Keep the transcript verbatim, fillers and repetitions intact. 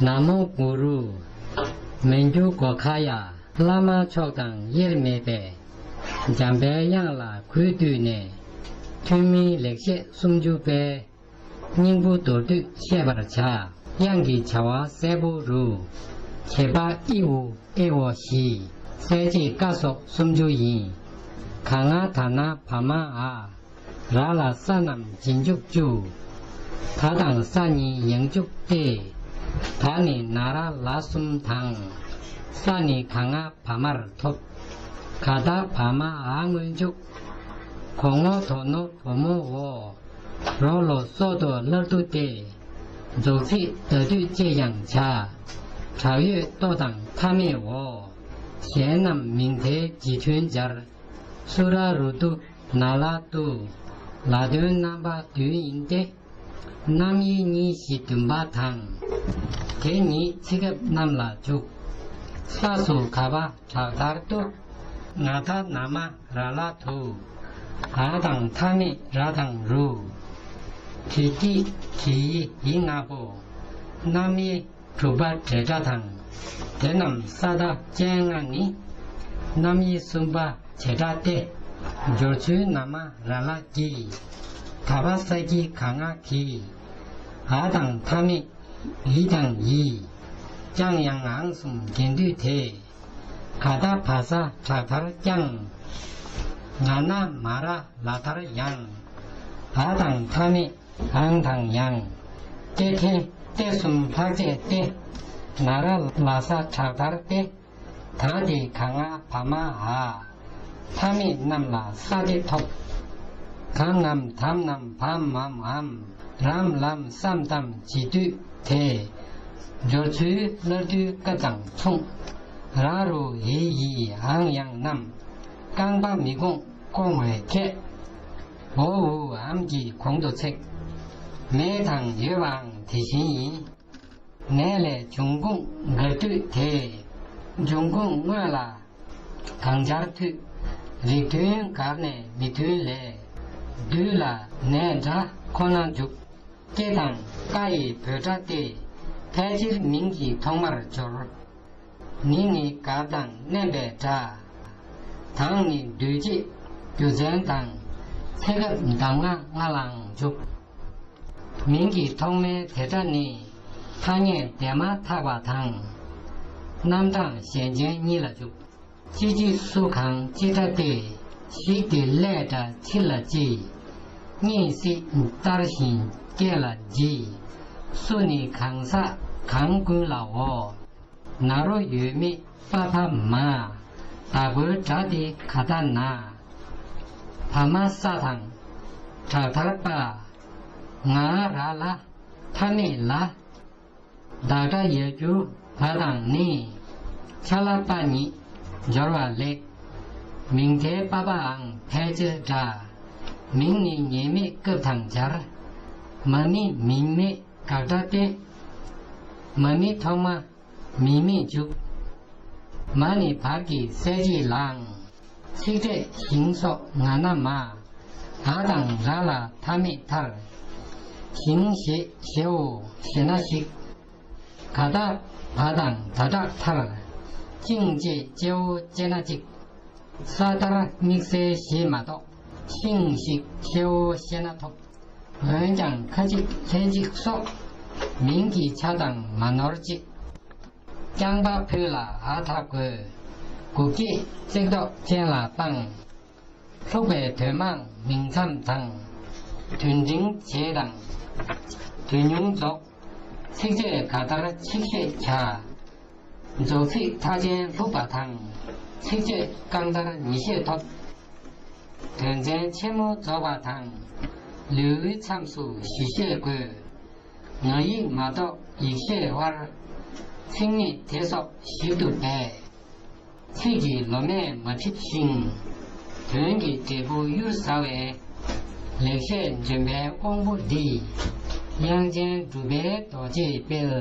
ན་མོ་གུ་རུ། མི་འགྱུར་སྒོ་ཁ་ཡ། བླ་མ་མཆོག་དང་དབྱེར་མེད་པས། འཇམ་པའི་དབྱངས་ལ་གུས་བཏུད་ནས། ཐུན་མིན་ལེགས་བཤད་སུམ་ཅུ་པའི། སྙིང་པོ་མདོར་བསྡུས་བཤད་པར་བྱ། དབྱངས་ཀྱི་བྱ་བ་གསལ་པོ་རུ། བྱེད་པ་ཨི་ཨུ་ཨེ་ཨོ་བཞི། གསལ་བྱེད་ཀ་སོགས་སུམ་ཅུ་ཡིན། ག་ང་ད་ན་བ་མ་འ། ར་ལ་ས་རྣམས་རྗེས་འཇུག་བཅུ། ད་དང་ས་གཉིས་ཡང་འཇུག་སྟེ། ད་ནི་ན་ར་ལ་གསུམ་དང་། ས་ནི་ག་ང་བ་མར་ཐོབ། ག་ད་བ་མ་འ་སྔོན་འཇུག་གོ་ངོ་དོ་ནོ་བོ་མོ་འོ། རོ་ལོ་སོ་དོ་སླར་བསྡུ་སྟེ། རྫོགས་ཚིག་ཟླ་སྡུད་ཅེས་ཀྱང་བྱ། དྲག་ཡོད་ལྟོ་དང་མཐའ་མེད་འོ། གཞན་རྣམས་མིང་མཐའི་རྗེས་མཐུན་སྦྱར། སུ་ར་རུ་དུ་ན་ལ་ཏུ། ལ་དོན་རྣམ་པ་བདུན་ཡིན་ཏེ། རྣམ་དབྱེ་གཉིས་བཞི་བདུན་པ་དང་། དེ་ཉིད་ཚེ་སྐབས་རྣམས་ལ་འཇུག་ས་སུ་ག་བ་དྲག་མཐར་ཏུ། ང་ད་ན་མ་ར་ལ་དུ། འ་དང་མཐའ་མེད་ར་དང་རུ། གི་ཀྱི་གི་ཡི་ཡི་ལྔ་པོ། རྣམ་དབྱེ་དྲུག་པ་འབྲེལ་སྒྲ་དང་། དེ་རྣམས་ས་མཐའ་ཅན་ལྔ་ནི། རྣམ་དབྱེ་གསུམ་པ་བྱེད་སྒྲ་སྟེ། སྦྱོར་ཚུལ་ན་མ་ར་ལ་གྱི། ད་བ་ས་ཀྱི་ག་ང་གི། འ་དང་མཐའ་མེད་ཡི་དང་ཡི། ཀྱང་ཡང་འང་གསུམ་རྒྱན་སྡུད་དེ། ག་ད་བ་ས་དྲག་མཐར་ཀྱང་། ང་ན་མ་ར་ལ་མཐར་ཡང་། འ་དང་མཐའ་མེད་འང་དང་ཡང་། ཏེ་ཐེ་ཏེ་གསུམ་ལྷག་བཅས་ཏེ། ན་ར་ལ་ས་དྲག་མཐར་ཏེ། ད་དེ་ག་ང་བ་མ་འ། མཐའ་མེད་རྣམས་ལ་ས་སྟེ་ཐོབ། གམ་ངམ་དམ་ནམ་བམ་མམ་འམ། རམ་ལམ་སམ་དམ་འབྱེད་སྡུད་དེ། སྦྱོར་ཚུལ་སླར་བསྡུའི་སྐབས་དང་མཚུངས། ར་རུ་ཡི་ཡི་འང་ཡང་རྣམས། རྐང་པ་མི་གོང་སྐོང་བས་ཁྱད། འོ་འུ་འམ་གྱིས་གོང་དུ་ཚེག་མེད་དང་ཡོད་པའང་དེ་བཞིན་ཡིན། ནས་ལས་འབྱུང་ཁུངས་འགལ་སྡུད་དེ། འབྱུང་ཁུངས་དངོས་ལ་གང་སྦྱར་མཐུད། རིགས་མཐུན་འགལ་ནས་མི་མཐུན་ལས། སྡུད་ལ་ནས་སྒྲ་ཁོ་ན་འཇུག་སྐྱེ་དང་ཀ་ཡི་འབོད་སྒྲ་སྟེ། ཕལ་ཆེར་མིང་གི་ཐོག་མར་སྦྱོར། ནི་ནི་འགལ་དང་བརྣན་པའི་སྒྲ། དང་ནི་སྡུད་བྱེད་རྒྱུ་མཚན་དང་། ཚེ་སྐབས་གདམས་ངག་ལྔ་ལའང་འཇུག་མིང་གི་ཐོག་མའི་དེ་སྒྲ་ནི། ཐ་སྙད་འདས་མ་ཐག་པ་དང་། རྣམ་གྲངས་གཞན་ཅན་གཉིས་ལ་འཇུག་ཅི་ཅི་སུ་གང་ཅི་སྒྲ་སྟེ། ཞིག་སྟེ་ལས་སྒྲ་ཕྱིར་ལ་ཅི། གཉིས་སྲིད་ལྟར་བཞིན་སྐད་ལ་ཇི། སུ་ནི་གང་ཟག་གང་ཀུན་ལའོ། ན་རོ་ཡོད་མེད་པ་ཕ་མ། བདག་པོའི་སྒྲ་སྟེ་ག་ད་ན། བ་མ་ས་དང་། དྲག་མཐར་པ། ང་ར་ལ། མཐའ་མེད་ལ། བདག་སྒྲ་ཡར་གྱུར་བ་དང་ནི། ཆ་ལ་པ་ཉིད་སྦྱོར་བ་ལེགས། མིང་མཐའི་པ་པའང་ཕལ་ཆེར་འདྲ། མིང་ནི་ངེས་མེད་སྐབས་དང་སྦྱར། མ་མི་མིང་མེད་དགག་སྒྲ་སྟེ། མ་མི་ཐོག་མ་མིང་མེད་འཇུག་མ་ནི་བར་གྱི་གསལ་བྱེད་ལའང་། ཚིག་ཕྲད་ཞིང་སོགས་ང་ན་མ། འ་དང་ར་ལ་མཐའ་མེད་མཐར། ཞིང་ཞེས་ཞེའོ་ཞེ་ན་ཞིག་ག་ད་བ་དང་ད་དྲག་མཐར། ཅིང་ཅེས་ཅེའོ་ཅེ་ན་ཅིག་ས་མཐར་དམིགས་བསལ་ཞེས་མ་གཏོགས། ཤིང་ཞིག་ཤེའོ་ཤེ་ན་ཐོབ། འོན་ཀྱང་ཁ་ཅིག་ལྷན་ཅིག་སོགས། མིང་གི་ཆ་དང་མ་ནོར་ཅིག་རྐྱང་པ་ཕུད་ལ་འ་མཐའ་དགོས། གུག་སྐྱེད་བརྩེགས་འདོགས་ཅན་ལ་སྤང་། ལྷུག་པའི་དོན་མང་མིང་མཚམས་དང་། དོན་འབྲིང་བྱེད་དང་། དོན་ཉུང་རྫོགས། ཚིགས་བཅད་ག་མཐར་ཆིག་ཤད་བྱ། རྫོགས་ཚིག་མཐའ་ཅན་ལྷུག་པ་དང་། ཚིགས་བཅད་རྐང་མཐར་ཉིས་ཤད་ཐོབ། དོན་ཚན་ཆེན་མོ་རྫོགས་པ་དང་། ལེའུའི་མཚམས་སུ་བཞི་ཤད་དགོས། ང་ཡིག་མ་གཏོགས་ཡིག་ཤད་དབར། ཚིག་མེད་དེ་སོགས་ཞིབ་ཏུ་འབད། ཚིག་གི་ལོ་མས་མ་བསྒྲིབས་ཤིང་། དོན་གྱི་འབྲས་བུ་གཡུར་ཟ་བའི། ལེགས་བཤད་ལྗོན་པའི་དབང་པོ་འདི། དབྱངས་ཅན་གྲུབ་པའི་རྡོ་རྗེའི་དཔལ།